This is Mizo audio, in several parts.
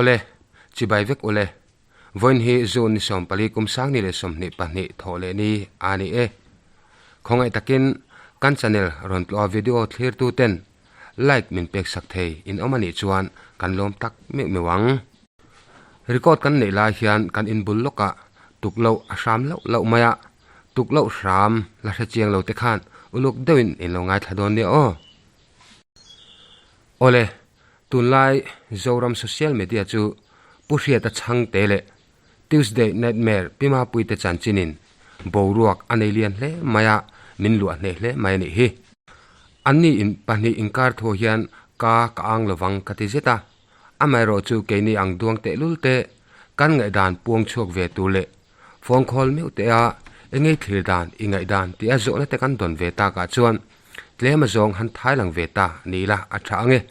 Awle, chibai vek ule. Vawiin hi June ni 14 kum 2022 thawh leh ni a ni e. Khawngaih takin kan channel rawn tlawh a video thlir tu ten like min pek sak thei in awm a nih chuan kan lawm tak meuh meuh ang. Record kan neih lai hian kan inbul lawkah tuk loh a hram loh loh mai a, tuk loh hram la hre chiang lo te khan uluk deuhin in lo ngaithla dawn nia aw. Awle, tunlai Zoram social media chu Pu Hriata Chhangte leh Tuesday Nightmare Pi Mapuite chanchinin boruak a nei lian hle mai a, min luah hneh hle mai a nih hi. Anni in pahnih inkar thu hian ka ka ang lovang ka ti zet a, Amaherawh chu keini ang duang tehlul te, kan ngaihdan puang chhuak ve tur leh phone call meuh te a engei thlir dan i ngaihdan tih a zawhna te kan dawn ve takah chuan tlem a zawng han thai lang ve ta ni ila a tha ang e.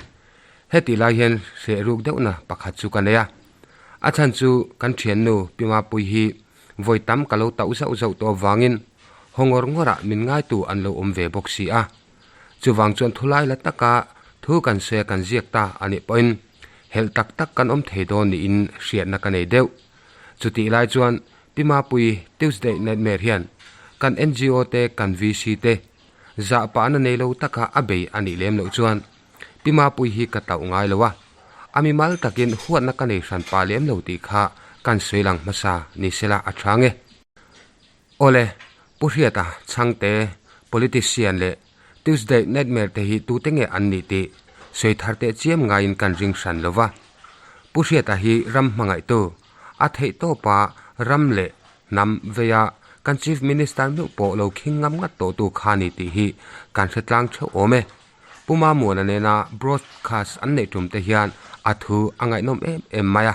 Hetih lai hian hreh ruk deuhna pakhat chu ka nei a. A chhan chu kan thiannu Pi Mapui hi vawi tam ka lo tauh zauh zauh tawh avangin haw ngawr ngawrah min ngaitu an lo awm ve bawk si a. Chuvang chuan thulai la taka thu kan sawi a kan ziak ta a nih pawhin helh tak tak kan awm thei dawn niin hriatna ka nei deuh. Chutih lai chuan Pi Mapui Tuesday Nightmare hian kan NGO te kan VC te zah pahna nei lo taka a bei a nih lem loh chuan Pi Mapui hi ka tauh ngai lo a, a mimal takin huatna ka nei hran pah lem lo tih kha kan sawi lang hmasa ni sela a tha nge. Awle, Pu Hriata, Chhangte, Politician leh Tuesday Nightmare te hi tute nge an nih tih sawi thar teh chiam ngaiin kan ring hran lo va. Pu Hriata hi ram hmangaihtu, a theih tawpa ram leh hnam veia kan Chief Minister meuh pawh lo khing ngam ngat tawhtu kha ni tih hi kan hre tlang theuh awm e. Pu Mamuana nena broadcast an neih tum te hian a thu a ngaihnawm em em mai a.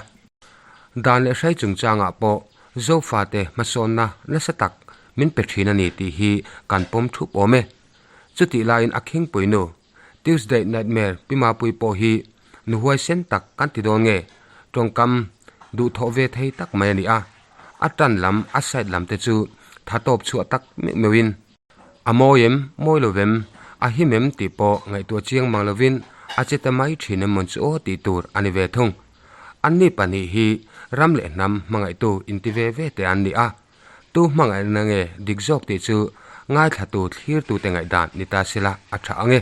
Dan leh hrai chungchangah pawh Zofate hmasawnna nasa tak min pe thin a ni tih hi kan pawm thup awm e. Chutih laiin a khingpui nu, Tuesday Nightmare Pi Mapui pawh hi nu huaisen tak kan ti dawn nge, tawngkam duhthawh ve thei tak mai a ni a. A tan lam, a side lam te chu tha tawp chhuah tak meuh meuhin A mawi em, mawi lo vem, a him em tih pawh ngaihtuah chiang mang lovin a che ta mai thin em mawn chu aw tih tur a ni ve thung. Anni pahnih hi ram leh hnam hmangaihtu inti ve ve te an ni a, tu hmangaihna nge dik zawk tih chu ngaithlatu thlirtute ngaihdan ni ta sela a tha ang e.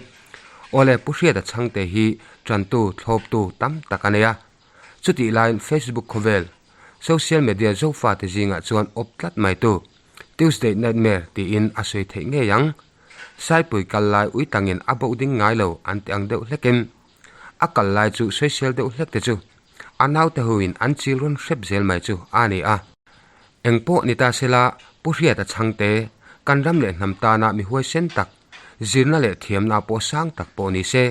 Awle Pu Hriata Chhangte hi tantu thlawptu tam tak a nei a, chutih laiin Facebook khawvel, social media zofate zingah chuan awp tlat mai tu, Tuesday Nightmare tiin a sawi theih ngei ang. Saipui kal lai ui tangin a boh ding ngai lo an ti ang deuh hlekin a kal lai chu sawisel deuh hlek te chu a naute hoin an chil rawn hrep zel mai chu a ni a. Engpawh ni ta sela Pu Hriata Chhangte, kan ram leh hnam tana mi huaisen tak, zirna leh thiamna pawh sang tak pawh ni se,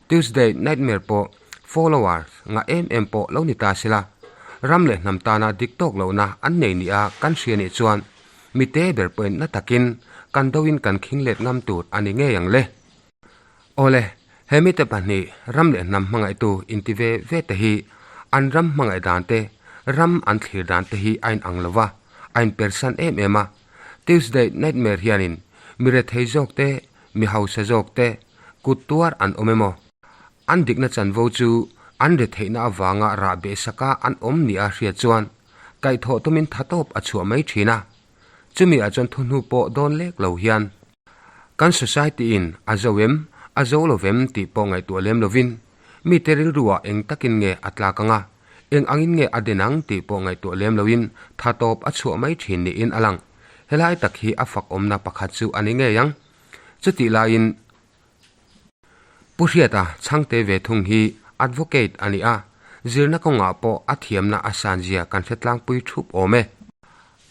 Tuesday Nightmare pawh followers ngah em em pawh lo ni ta sela, ram leh hnam tana dik tawk lohna an nei nia kan hria nih chuan mite ber pawhin na takin kan doin kan khing let ngam tur a ni ngei ang le. Awle, he mite pahnih ram leh hnam hmangaihtu inti ve ve te hi an ram hmangaih dan te, ram an thlir dan te hi a inang lo va, a inpersan em em a. Tuesday Nightmare hianin mi rethei zawk te, mi hausa zawk te kut tuar an awm emaw? An dikna chanvo chu an retheihna avanga rah beh saka an awm nia hriat chuan kaihthawh tumin tha tawp a chhuah mai thin a. Chumi ah chuan thuhnu pawh dawn lek lo hian kan society in a zo em, a zo lo vem tih pawh ngaihtuah lem lovin mite rilru ah eng takin nge a tlak anga, eng angin nge a den ang tih pawh ngaihtuah lem loin tha tawp a chhuah mai thin niin a lang. Helai tak hi a fak awmna pakhat chu a ni ngei ang. Chutih laiin Pu Hriata Chhangte ve thung hi Advocate a ni a, zirna kawngah pawh a thiamna a san zia kan hre tlangpui thup awm e.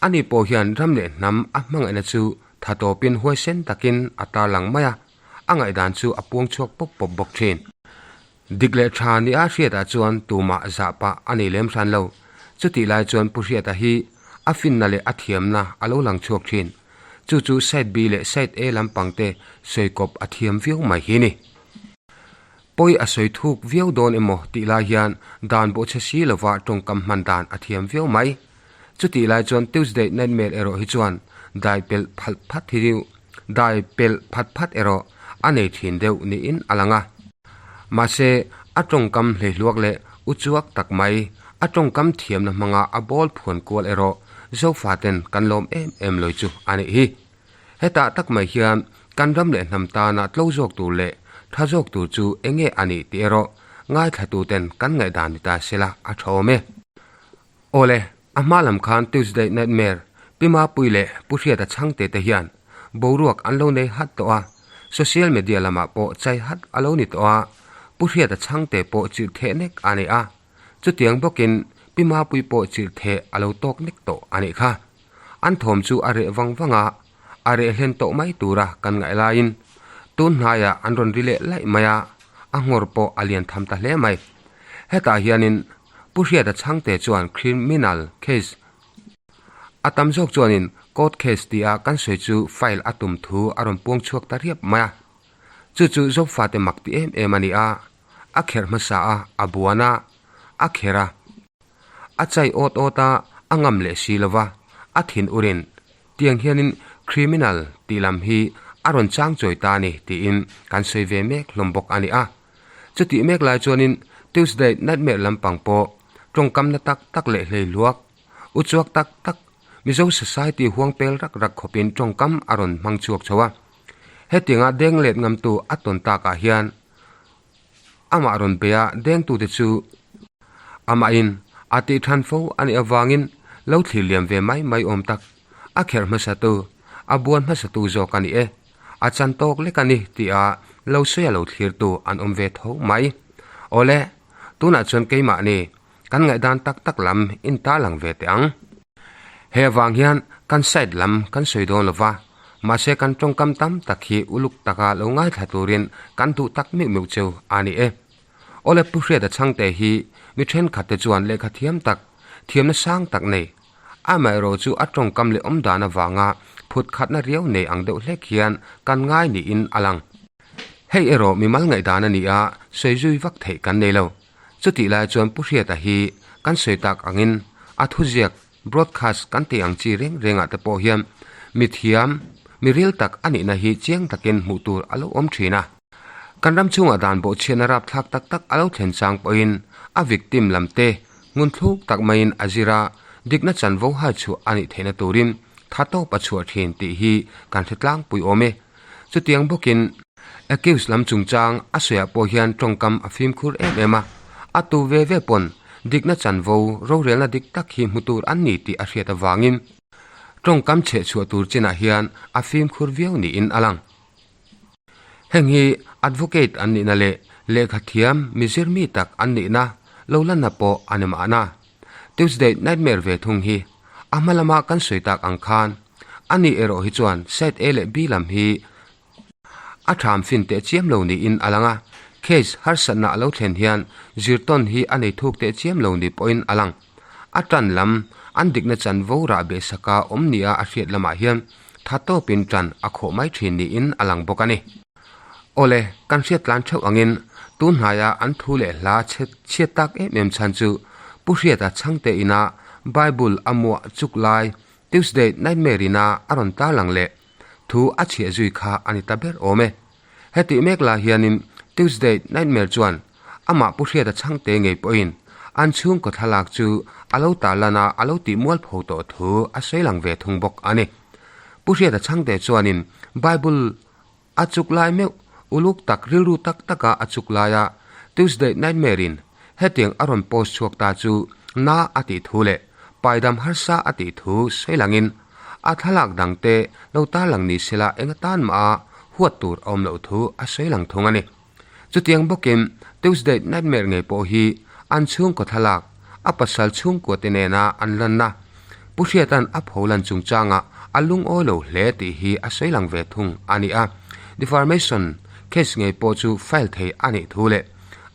Ani pawh hian ram leh hnam a hmangaihna chu tha tawpin huaisen takin a tarlang mai a, a ngaihdan chu a puang chhuak pawp pawp bawk thin. Dik leh tha nia Hriata chuan tumah zah pah a nei lem hran lo. Chutih lai chuan Pu Hriata hi a finna leh a thiamna a lo lang chhuak thin. Chu chu Side B leh Side A lampang te sawi kawp a thiam viau mai hi ni. Pawi a sawi thuk viau dawn emaw tih lai hian dan bawhchhe si lova tawngkam hman dan a thiam viau mai. Chutih lai chuan Tuesday Nightmare erawh hi chuan dai pelh phalh phat hi dai pelh phat phat erawh a nei thin deuh niin a lang a. Mahse, a tawngkam hleihluak leh Uchuak tak mai, a tawngkam thiamna hmanga a bawl phuan kual erawh Zofaten kan lawm em em loi chu a nih hi. Hetah tak mai hian kan ram leh hnam tana tlo zawk tur leh tha zawk tur chu eng nge a nih tih erawh ngaithlatuten kan ngaihdan ni ta sela a tha awm e. Awle, a hma lam khan Tuesday Nightmare, Pi Mapui leh Pu Hriata Chhangte te hian boruak an lo nei hat tawh a, social media lamah pawh chai hat a lo ni tawh a, Pu Hriata Chhangte pawh chirh theh nek a nei a, chutiang bawkin Pi Mapui pawh chirh theh a lo tawk nek tawh a nih kha. An thawm chu a reh vang vang a, a reh hlen tawh mai tura kan ngaih laiin tun hnaiah an rawn ri leh laih mai a, a nghawr pawh a lian tham ta hle mai. Hetah hianin Pu Hriata Chhangte chuan criminal case a tam zawk chuanin court case tia kan sawi chu file a tum thu a rawn puang chhuak ta riap mai a. Chu chu Zofate mak ti em em a ni a, a kherh hmasa a, a buan a, a kherh a. A chai awt awt a, a ngam leh si lo va, a thin urin tiang hianin criminal tih lam hi a rawn chang chawi ta a ni tiin kan sawi ve mek hlawm bawk a ni a. Chutih mek lai chuanin Tuesday Nightmare lampang pawh tawngkamna tak tak leh hleihluak, uchuak tak tak, Mizo society huang pel rak rak khawpin tawngkam a rawn hmang chhuak chho a. Hetianga deng let ngamtu a tawn takah hian amah rawn bei a dengtute chu amahin a tih than fo a nih avangin lo thlir liam ve mai mai awm tak. A kherh hmasatu, a buan hmasatu zawk a ni e. A chan tawk lek a ni tia lo sawi a lo thlirtu an awm ve tho mai. Awle, tunah chuan keimahni kan ngaihdan tak tak lam in tarlang ve teh ang. He avang hian kan side lam kan sawi dawn lo va, mahse kan tawngkam tam tak hi uluk taka lo ngaithla turin kan duh tak meuh meuh cheu a ni e. Awle Pu Hriata Chhangte hi mi thenkhatte chuan lehkha thiam tak, thiamna sang tak nei, Amaherawh chu a tawngkam leh awmdan avanga phut khatna riau nei ang deuh hlek hian kan ngai niin a lang. Hei erawh mimal ngaihdan a ni a, sawi zui vak theih kan nei lo. Chutih lai chuan Pu Hriata hi kan sawi tak angin a thuziak, broadcast, kan tih ang chi reng rengah te pawh hian mi thiam, mi ril tak a nihna hi chiang takin hmuh tur a lo awm thin a. Kan ram chhungah dan bawhchhiatna rapthlak tak tak a lo thlen chang pawhin a victim lam te ngun thluk tak maiin a zir a, dikna chanvo hai chhuah a nih theihna turin tha tawp a chhuah thin tih hi kan hre tlangpui awm e. Chutiang bawkin accused lam chungchang a sawiah pawh hian tawngkam a fimkhur em em a, a tu ve ve pawn dikna chanvo rorelna dik tak hi hmu tur an ni tih a hriat avangin tawngkam chhehchhuah tur chinah hian a fimkhur viau niin a lang. Heng hi advocate an nihna leh lehkha thiam mi zir mi tak an nihna lo lanna pawh a ni mahna. Tuesday Nightmare ve thung hi a hma lama kan sawi tak ang khan a nih erawh hi chuan side A leh B lam hi a tham fin teh chiam lo niin a lang a, case harsatna a lo thlen hian zirtawn hi a nei thuk teh chiam lo ni pawhin a lang. A tan lam, an dikna chanvo rah behsaka awm nia a hriat lamah hian tha tawpin tan a khawh mai thin niin a lang bawk a ni. Awle, kan hriat tlan theuh angin tun hnaia an thu leh hla chhe chhiat tak em em chhan chu Pu Hriata Chhangte ina Bible a muah chuk lai Tuesday Nightmare ina a rawn tarlang leh thu a chhiah zui kha a ni ta ber awm e. Hetih mek lah hianin Tuesday Nightmare chuan amah Pu Hriata Chhangte ngei pawhin an chhungkaw thlalak chu a lo tarlan a, a lo tih mualpho tawh thu a sawi lang ve thung bawk a ni. Pu Hriata Chhangte chuanin Bible a chuk lai meuh, uluk tak rilru tak taka a chuk laia Tuesday Nightmare-in hetiang a rawn post chhuak ta chu na a tih thu leh paidam harsa a tih thu sawi langin a thlalak dangte lo tarlang ni sela eng atan mah a huat tur a awm loh thu a sawi lang thung a ni. Chutiang bawkin Tuesday Nightmare ngei pawh hi an chhungkaw thlalak, a pasal chhungkua te nena an lanna, Pu Hriata'n a pholan chungchangah a lungawi lo hle tih hi a sawi lang ve thung a ni a. Defamation case ngei pawh chu file thei a nih thu leh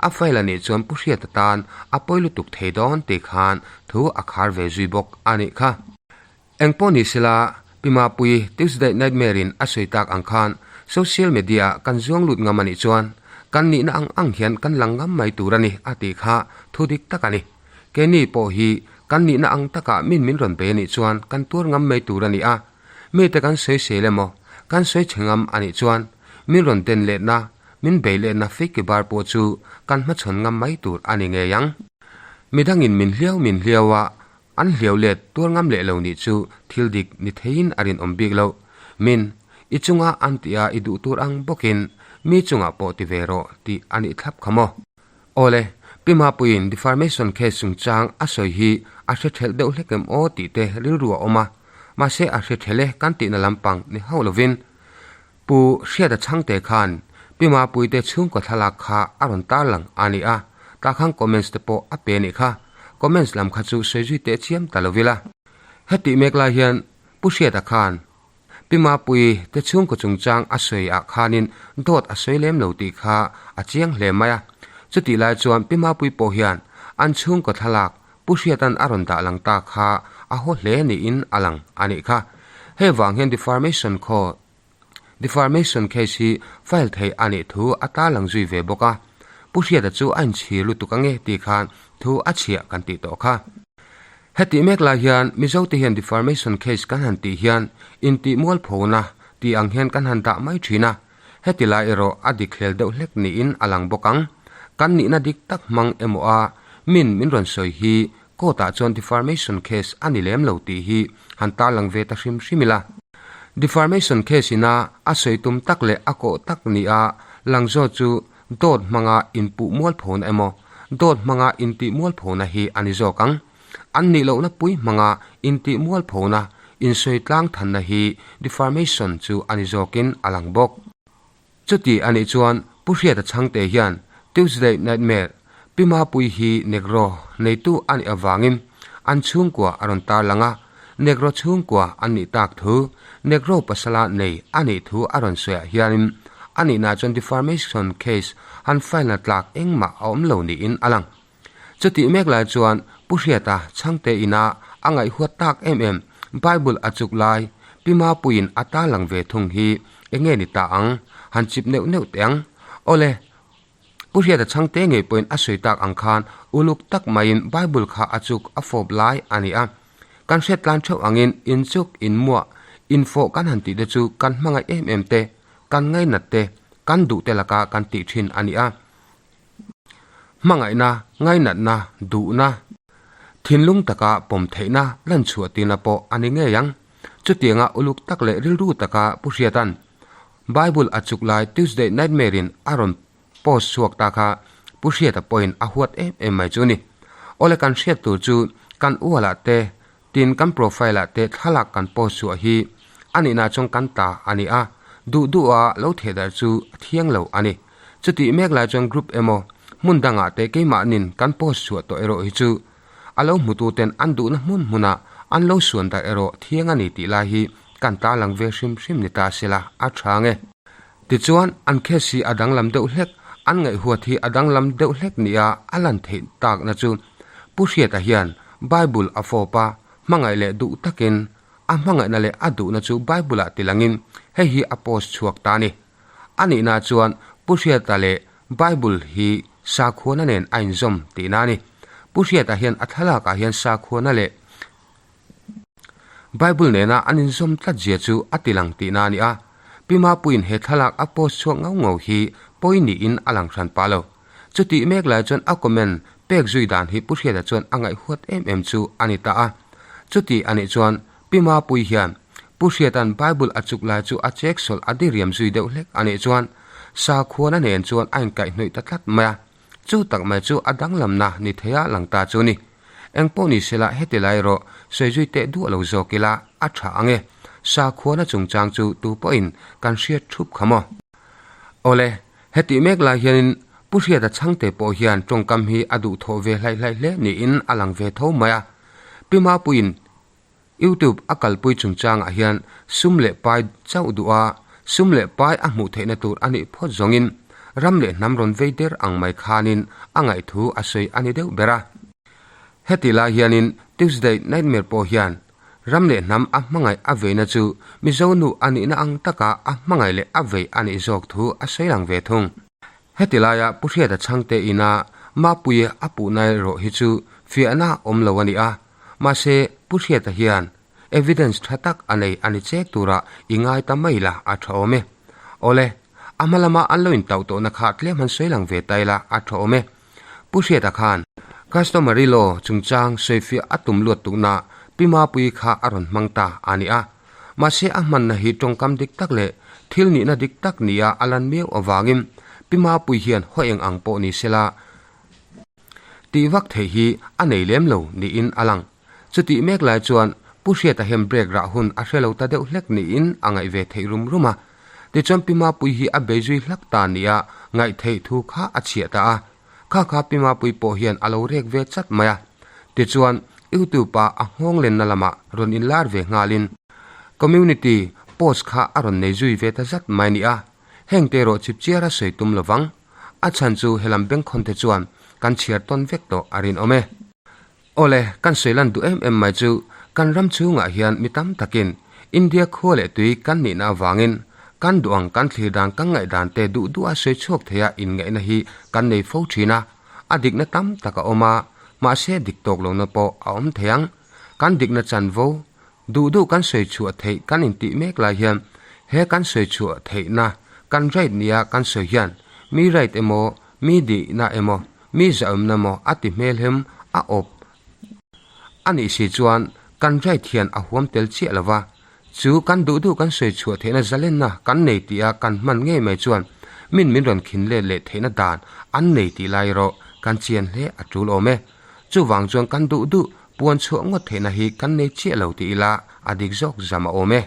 a file a nih chuan Pu Hriata tan a pawi lutuk thei dawn tih khan thu a khar ve zui bawk a nih kha. Eng pawh ni sela, Pi Mapui Tuesday Nightmare in a sawi tak ang khan social media ah kan zuang lut ngam a nih chuan kan nihna ang ang hian kan lang ngam mai tur a ni a tih kha thu dik tak a ni. Keini pawh hi kan nihna ang takah min min rawn bei a nih chuan kan tuar ngam mai tur a ni a, mite kan sawi sel emaw kan sawi chhe ngam a nih chuan min rawn den letna, min bei letna fake bar pawh chu kan hmachhawn ngam mai tur a ni ngei ang. Midangin min hliau min hliau a, an hliau let tuar ngam leh lo nih chu thil dik ni theiin a rinawm bik lo. Min, i chunga an tih a i duh tur ang bawkin mi chungah pawh ti ve rawh tih a nih thlap kha maw? Awle, Pi Mapuiin defamation case chungchang a sawi hi a hre thelh deuh hlek em aw tih te rilru a awm a, mahse a hre thelh e kan tihna lampang ni hauh lovin Pu Hriata Chhangte khan Pi Mapuite chhungkaw thlalak kha a rawn tarlang a ni a, tah khan comments te pawh a pe a nih kha. Comments lam kha chu sawi zui teh chiam ta lo ila. Hetih mek lai hian Pu Hriata khan Pi Mapuii te chhungkaw chungchang a sawi ah khanin dawt a sawi lem lo tih kha a chiang hle mai a. Chutih lai chuan Pi Mapuii pawh hian an chhungkaw thlalak Pu Hriata'n a rawn dah lang ta kha a haw hle niin a lang a nih kha. Hei vang hian defamation khaw Defamation case hi file theih a nih thu a tarlang zui ve bawk a. Pu Hriata chu a inchhir lutuk ange tih khan thu a chhiah kan tih tawh kha. Hetih mek lai hian Mizote hian defamation case kan han tih hian intih mualphona tih ang hian kan han dah mai thin a. Heti lai erawh a dik hlel deuh hlek niin a lang bawk ang. Kan nihna dik tak hmang emaw a min min rawn sawi hi court ah chuan defamation case a ni lem lo tih hi han tarlang ve ta hrim hrim ila. Defamation case ina a sawi tum tak leh a kawh tak nia lang zawt chu dawt hmanga inpuh mualphona emaw dawt hmanga intih mualphona hi a ni zawk ang. An nih lohna pui hmanga intih mualphona, insawi tlang thanna hi defamation chu a ni zawkin a lang bawk. Chuti a nih chuan Pu Hriata Chhangte hian Tuesday Nightmare, Pi Mapuii hi Negro neitu a nih avangin an chhungkua a rawn tarlang a, Negro chhungkua an nih tak thu, Negro pasala nei a nih thu a rawn sawiah hianin a nihna chuan defamation case han file na tlak engmah a awm lo niin a lang. Chutih mek lai chuan Pu Hriata Chhangte ina a ngaihhuat tak em em Bible a chuk lai Pi Mapuiin a tarlang ve thung hi enge ni ta ang? Han chip neuh neuh teh ang. Awle, Pu Hriata Chhangte ngei pawhin a sawi tak ang khan uluk tak maiin Bible kha a chuk a fawp lai a ni a. Kan hriat tlan theuh angin inchuk, inmuah, infawh kan han tih te chu kan hmangaih em em te, kan ngainat te, kan duh te laka kan tih thin a ni a. Hmangaihna, ngainatna, duhna, thinlung taka pawm theihna lan chhuah tirna pawh a ni ngei ang. Chutianga uluk tak leh rilru taka Pu Hriata'n Bible a chuk lai Tuesday Nightmare-in a rawn post chhuak ta kha Pu Hriata pawhin a huat em em mai chu a ni. Awle kan hriat tur chu kan ualah te Tin, kan profile ah te thlalak kan post chhuah hi a nihna chuan kan ta a ni a, duh duh a lo theh darh chu a thiang lo a ni. Chutih mek lai chuan group emaw hmun dangah te keimahnin kan post chhuah tawh erawh hi chu a lo hmutu ten an duhna hmun hmunah an lo suan darh erawh thiang a ni tih lai hi kan tarlang ve hrim hrim ni ta sela a tha nge. Tichuan, an case hi a danglam deuh hlek, an ngaihhuat hi a danglam deuh hlek nia a lan theih takna chu Pu Hriata hian Bible a fawp a, hmangaih leh duh takin a hmangaihna leh a duhna chu Bible-ah tilangin hei hi a post chhuak ta a ni. A nihna chuan Pu Hriata leh Bible hi sakhuana nen a inzawm tihna a ni. Pu Hriata hian a thlalakah hian sakhuana leh Bible nena an inzawm tlat zia chu a tilang tihna a ni a, Pi Mapuiin he thlalak a post chhuak ngau ngau hi pawi niin a lang hran pah lo. Chutih mek lai chuan a comment pek zui dan hi Pu Hriata chuan a ngaihhuat em em chu a ni ta a. Chutih a nih chuan Pi Mapui hian Pu Hriata'n Bible a chuk lai chu a chek sawlh a diriam zui deuh hlek a nih chuan sakhuana nen chuan a inkaihhnawih ta tlat mai a. Chu tak mai chu a danglamna ni theia lang ta chu ni. Engpawh ni sela heti lai erawh sawi zui teh duah lo zawk ila a tha ang e. Sakhuana chungchang chu tu pawhin kan hriat thup kha maw? Awle, hetih mek lai hianin Pu Hriata Chhangte pawh hian tawngkam hi a duhthawh ve hlaih hlaih hle niin a lang ve tho mai a. Pi Mapuiin YouTube a kalpui chungchangah hian sum leh pai chauh duh a, sum leh pai a hmuh theihna tur a nih phawt zawngin ram leh hnam rawn vei der ang mai khanin a ngaihthu a sawi a ni deuh ber a. Heti lai hianin Tuesday Nightmare pawh hian ram leh hnam a hmangaih a veina chu Mizo nu a nihna ang taka a hmangaih leh a vei a nih zawk thu a sawi lang ve thung. Heti laia Pu Hriata Chhangte ina Mapuii a puhna erawh hi chu fiahna awm lo a ni a, Mahse, Pu Hriata hian evidence tha tak a nei a ni chek turah i ngai ta mai la a tha awm e. Awle, a hma lama an lo intauh tawhna kha tlem han sawi lang ve ta ila a tha awm e. Pu Hriata khan. Customary law chungchang sawifiah a tum luat tukna Pi Mapuii kha a rawn hmang ta a ni a. Mahse a hmanna hi tawngkam dik tak leh thil nihna dik tak nia a lan miau avangin Pi Mapuii hian haw eng ang pawh ni sela tih vak theih hi a nei lem lo niin a lang. Chutih mek lai chuan Pu Hriata hian break rah hun a hre lo ta deuh hlek niin a ngaih ve theih rum rum a. Tichuan Pi Mapuii hi a bei zui hlak ta nia ngaih theih thu kha a chhiah ta a. Kha kha Pi Mapuii pawh hian a lo rek ve chat mai a. Tichuan YouTube ah a nghawng lenna lamah rawn inlar ve nghalin Community post kha a rawn nei zui ve ta zat mai nia. Heng te erawh chip chiara sawi tum lovang. A chhan chu helam bengkhawn te chuan kan chhiar tawn vek tawh a rinawm e. Awle, kan sawi lan duh em em mai chu kan ram chhungah hian mi tam takin India khua leh tui kan nihna avangin kan duh ang kan thlir dan kan ngaihdan te duh duha sawi chhuak theia inngaihna hi kan nei fo thin a, a dikna tam tak a awm a, mahse dik tawk lohna pawh a awm thei ang. Kan dikna chanvo Duh duh kan sawi chhuah theih kan intih mek lai hian he kan sawi chhuah theihna kan right nia kan sawi hian mi right emaw, mi dihna emaw, mi zahawmna emaw a ti hmelhem a awp a nih si chuan kan right hian a huam tel chiah lo va, chu kan duh duh kan sawi chhuah theihna zalenna kan nei tih a kan hman ngei mai chuan min min rawn khin let leh theihna dan an nei tih lai erawh kan chian hle a tul awm e. Chuvang chuan kan duh duh Puan chhuah ngawt theihna hi kan nei chiah lo ti ila a dik zawk zam a awm e.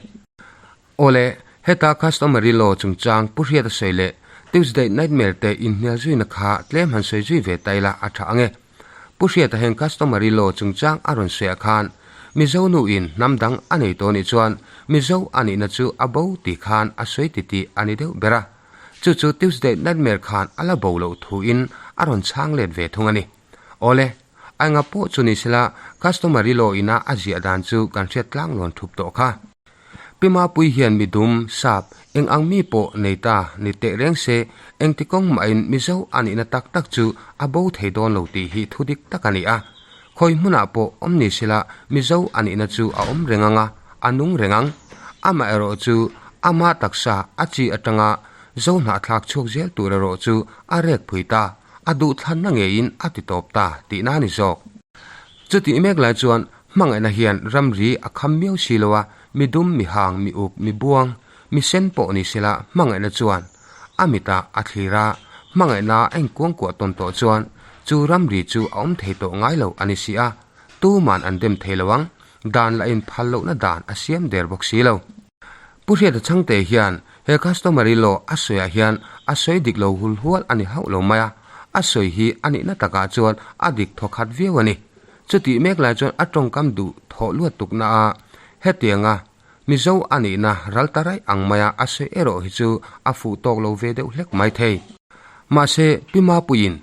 Awle, heta customary law chungchang Pu Hriata sawi leh Tuesday Nightmare te inhnial zuina kha tlem han sawi zui ve ta ila a tha ang e. Pu Hriata heng customary law chungchang a rawn sawiah khan Mizo nu in hnam dang a nei tawh nih chuan Mizo a nihna chu a bo tih khan a sawi titih a ni deuh ber a. Chu chu Tuesday Nightmare khan a la bo loh thu in a rawn chhang let ve thung a ni. Awle, a enga pawh chu ni sela customer i law ina a ziah dan chu kan hriat tlang lawn thup tawh kha. Pi Mapui hian mi dum, sap, eng ang mi pawh nei ta ni teh reng se engti kawng mahin Mizo a nihna tak tak chu a bo thei dawn lo tih hi thu dik tak a ni a. Khawi hmunah pawh awm ni sela Mizo a nihna chu a awm reng ang a, a nung reng ang. Amaherawh chu ama taksa a chi atanga Zo hnahthlak chhuak zel tur erawh chu a rek phui ta. A duhthlanna ngeiin a ti tawp ta tihna a ni zawk. Chutih mek lai chuan hmangaihna hian ramri a kham miau si lo a, mi dum, mi hang, mi uk, mi buang, mi sen pawh ni sela hmangaihna chuan a mitah a thlir a, hmangaihna a inkuangkuah tawn tawh chuan chu ramri chu a awm thei tawh ngai lo a ni si a, tuman an dem thei lo ang, dan lah in phal lohna dan a siam der bawk si lo. Pu Hriata Chhangte hian he customary law a sawiah hian a sawi dik lo hul hual a ni hauh lo mai a, a sawi hi a nihna takah chuan a dik thaw khat viau a ni. Chutih mek lai chuan a tawngkam duh thawh luat tukna a, hetianga Mizo a nihna ral ta raih ang maia a sawi erawh hi chu a fuh tawk lo ve deuh hlek mai thei. Mahse, Pi Mapuiin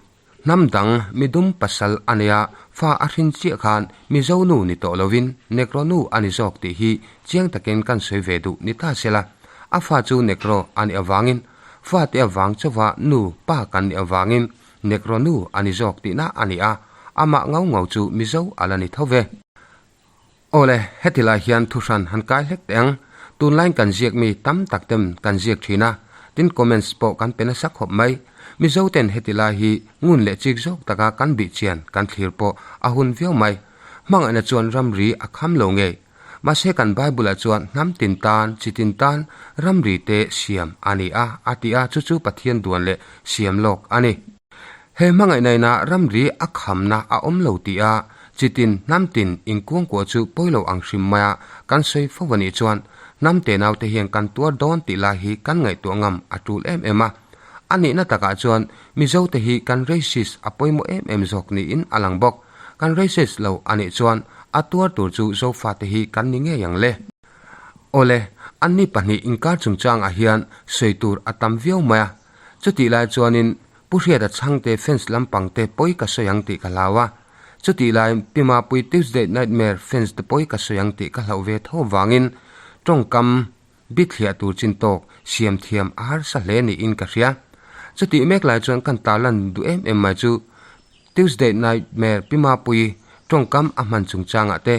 Hnam dang midum pasal a nei a, fa a hrin chiah khan Mizo nu ni tawh lovin Negro nu a ni zawk tih hi chiang takin kan sawi ve duh ni ta sela. A fa chu Negro a nih avangin, fate avang chauva nu pa kan nih avangin Negro nu a ni zawk tihna a ni a, amah ngau ngau chu Mizo a la ni tho ve. Awle, heti lai hian thuhran han kai hlek teh ang. Tunlaiin kan ziak mi tam tak tem kan ziak thin a, tin comments pawh kan pe nasa khawp mai. Mizo ten heti lai hi ngun leh chik zawk taka kan bih chian kan thlir pawh a hun viau mai. Hmangaihna chuan ramri a kham lo ngei. Mahse kan Bible ah chuan hnam tin tan, chi tin tan ramri te siam a ni a, a ti a, chu chu Pathian duan leh siam lawk a ni. He hmangaihna inah ramri a khamna a awm lo tih a, chitin hnamtin inkuangkuah chu pawilo ang hrim maia kan sawi fo a nih chuan hnam tenaute hian kan tuar dawn tih lai hi kan ngaihtuah ngam a tul em em a. A nihna takah chuan Mizote hi kan racist a pawimawh em em zawk niin a lang bawk. Kan racist lo a nih chuan a tuar tur chu Zofate hi kan ni ngei ang le. Awle, anni pahnih inkar chungchangah hian sawi tur a tam viau mai a. Chutih lai chuanin Pu Hriata chhangte fans lampang te pawi ka sawi ang tih ka hlau a, chutih laiin Pi Mapui Tuesday Nightmare fans te pawi ka sawi ang tih ka hlauh ve tho vangin tawngkam bithliah tur chin tawk siam thiam a harsa hle niin ka hria. Chutih mek lai chuan kan tarlan duh em em mai chu Tuesday Nightmare Pi Mapui tawngkam a hman chungchangah te,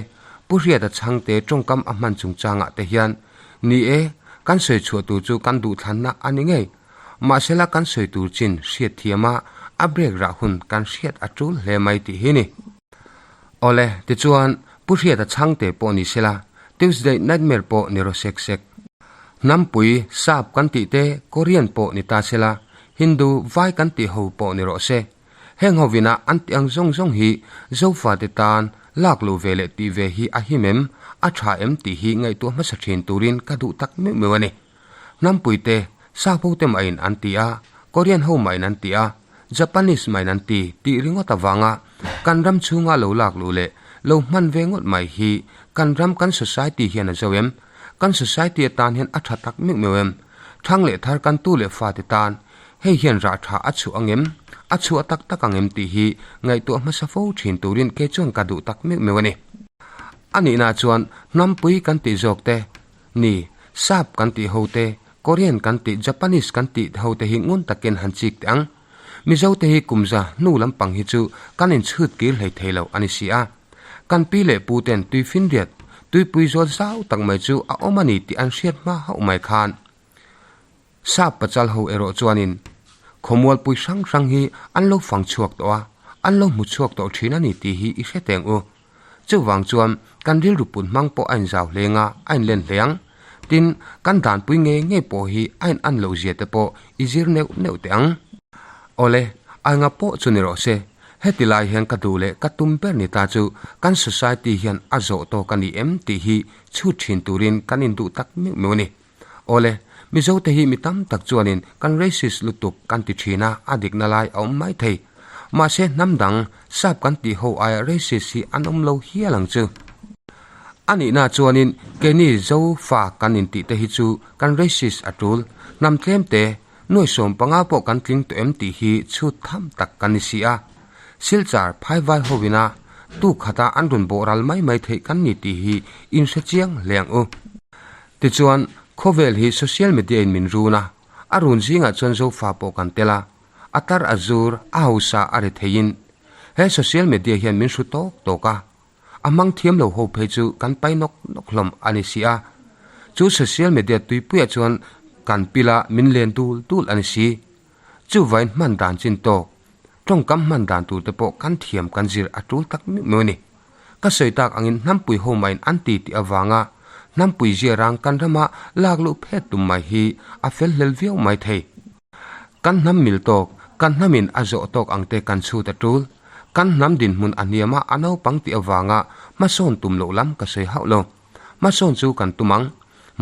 Pu Hriata chhangte tawngkam a hman chungchangah te hian ni e, kan sawi chhuah tur chu kan duhthlanna a ni ngei. Mahsela kan sawi tur chin hriat thiam a, a brake rah hun kan hriat a tul hle mai tih hi ni. Awle, tichuan Pu Hriata chhangte pawh ni sela, Tuesday Nightmare pawh ni rawh sek sek. Hnampui, Sap kan tih te, Korean pawh ni ta sela, Hindu, Vai kan tih ho pawh ni rawh se. Heng hovina an tih ang zawng zawng hi Zofate tan lak lo ve leh tih ve hi a him em, a tha em tih hi ngaihtuah hmasa thin turin ka duh tak meuh meuh a ni. Hnampuite, Sap hote mahin an ti a, Korean ho mahin an ti a, Japanese mahin an ti tih ringawt avanga kan ram chhunga lo lak luh leh lo hman ve ngawt mai hi kan ram kan society hian a zo em? Kan society atan hian a tha tak meuh meuh em? Thang leh thar kan tu leh fate tan hei hian rah tha a chhuah ang em? A chhuah tak tak ang em tih hi ngaihtuah hmasa fo thin turin kei chuan ka duh tak meuh meuh a ni. A nihna chuan hnampui kan tih zawk te Ni, Sap kan tih ho te, Korean kan tih, Japanese kan tih ho te hi ngun takin han chik teh ang. Mizo te hi kumza hnu lampang hi chu kan inchhut kir hlei thei lo a ni si a. Kan pi leh pu ten tuifinriat, tuipui zawl zau tak mai chu a awm a ni tih an hriat hma hauh mai khan. Sap pachal ho erawh chuanin khawmualpui hrang hrang hi an lo fang chhuak tawh a, an lo hmu chhuak tawh thin a ni tih hi i hre teng u. Chuvang chuan kan rilru put hmang pawh a inzau hleng a, a inlen hle ang. Tin, kan danpui ngei ngei pawh hi a in an loh zia te pawh i zir neuh neuh teh ang. Awle, ainga pawh chu ni rawh se. Heti lai hian ka duh leh ka tum ber ni ta chu kan society hian a zawh tawk a ni em tih hi chhut thin turin kan induh tak meuh meuh a ni. Awle, Mizote hi mi tam tak chuanin kan racist lutuk kan ti thin a, a dikna lai a awm mai thei. Mahse hnam dang, sap kan tih ho aia racist hi an awm lo hial ang chu. A nihna chuanin keini Zo fa kan intih te hi chu kan racist a tul. Hnam tlem te, nuai 15 pawh kan tling tawh em tih hi chhut tham tak kan ni si a. Silchar phaivai hovina tu khata an rawn bawhral mai mai theih kan ni tih hi inhre chiang hle ang u. Tichuan, khawvel hi social media in min run a, a run zingah chuan Zofa pawh kan tel a, a tar a zur, a hausa a ri theiin. He social media hian min hru tawk tawk a, a hmang thiam lo ho phei chu kan pai nawk nawk hlawm a ni si a. Chu social media tuipuiah chuan kan pil a, min len dul dul a ni si. Chuvain hman dan chin tawk, tawngkam hman dan tur te pawh kan thiam kan zir a tul tak meuh meuh a ni. Ka sawi tak angin hnampui ho maiin an ti tih avanga hnampui zia rang kan rama lak luh phet tum mai hi a fel hlel viau mai thei. Kan hnam mil tawk, kan hnamin a zawh tawk ang te kan chhut a tul. Kan hnam dinhmun a hniama a naupang tih avanga hmasawn tum loh lam ka sawi hauh lo. Hmasawn chu kan tum ang.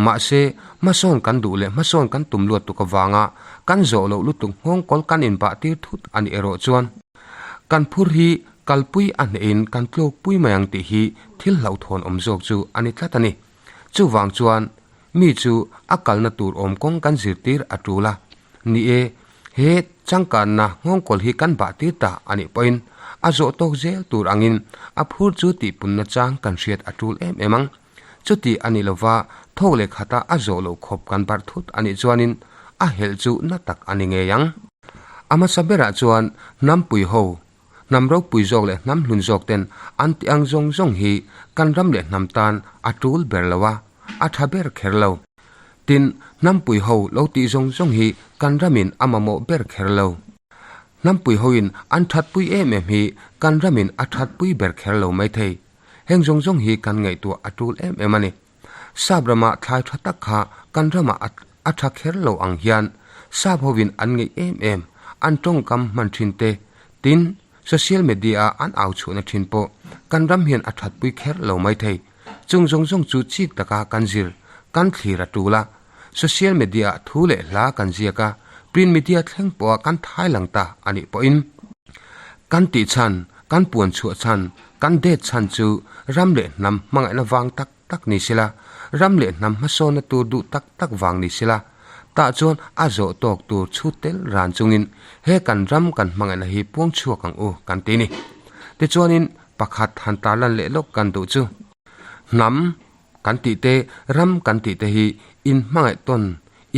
Mahse, hmasawn kan duh leh hmasawn kan tum luat tuk avanga kan zawh loh lutuk nghawngkawl kan inbah tir thut a nih erawh chuan kan phur hi kalpui a hnehin kan tlawkpui mai ang tih hi thil hlauhthawn awm zawk chu a ni tlat a ni. Chuvang chuan mi chu a kalna tur awm kawng kan zirtir a tul a. Ni e, he changkanna nghawngkawl hi kan bah tir ta a nih pawhin a zawh tawk zel tur angin a phur chu tihpunna chang kan hriat a tul em em ang. Chuti a nih lova tho leh khata a zawh loh khawp kan barh thut a nih chuanin a helh chu na tak a ni ngei ang. A hmasa berah chuan hnampui ho, hnam ropui zawk leh hnam hlun zawk ten an tih ang zawng zawng hi kan ram leh hnam tan a tul ber lo a, a tha ber kher lo. Tin, hnampui ho lo tih zawng zawng hi kan ramin a mamawh ber kher lo. Hnampui hoin an thatpui em em hi kan ramin a thatpui ber kher lo maithei. Heng zawng zawng hi kan ngaihtuah a tul em em a ni. Sap rama thlai tha tak kha kan ramah a tha kher lo ang hian sap hovin an ngeih em em, an tawngkam hman thin te, tin, social media-a an au chhuahna thin pawh kan ram hian a thatpui kher lo mai thei. Chung zawng zawng chu chik taka kan zir, kan thlir a tul a. Social media-ah thu leh hla kan ziak a, print media thleng pawha kan thai lang ta a nih pawhin kan tih chhan, kan puan chhuah chhan, kan det chhan chu ram leh hnam hmangaihna vang tak tak ni sela, ram leh hnam hmasawnna tur duh tak tak vang ni sela, tah chuan a zawh tawk tur chhut tel ran chungin he kan ram kan hmangaihna hi puang chhuak ang u kan ti ni. Tichuanin pakhat han tarlan leh lawk kan duh chu hnam Kan tih te, ram kan tih te hi in hmangaih tawn,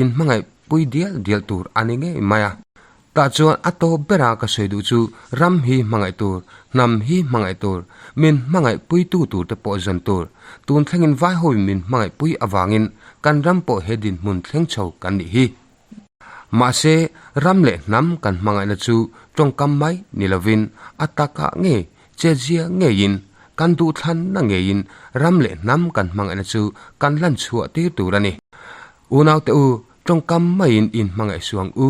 in hmangaih pui dial dial tur a ni ngei mai a. Tah chuan a tawp bera ka sawi duh chu ram hi hmangaih tur, hnam hi hmangaih tur, min hmangaih puitu tur te pawh zawn tur. Tun thlengin vai hoin min hmangaih pui avangin kan ram pawh he dinhmun thleng chho kan nih hi. Mahse, ram leh hnam kan hmangaihna chu tawngkam mai ni lovin a takah nge chetzia ngeiin, kan duhthlanna ngeiin ram leh hnam kan hmangaihna chu kan lan chhuah tir tur a ni. Unaute u, tawngkam maiin in hmangaih suang u.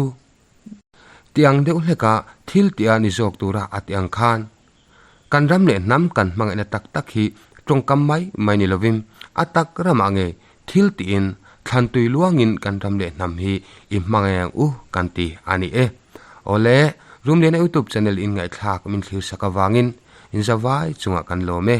Tiang deuh hleka thil tia ni zawk tura a ti ang khan, kan ram leh hnam kan hmangaihna tak tak hi tawngkam mai mai ni lovin a tak ramah nge thil tiin thlan tui luangin kan ram leh hnam hi i hmangaih ang u kan ti a ni e. Awle, Rumliana YouTube channel in ngaihthlak min thlir sak avangin in zavai chungah kan lawm e.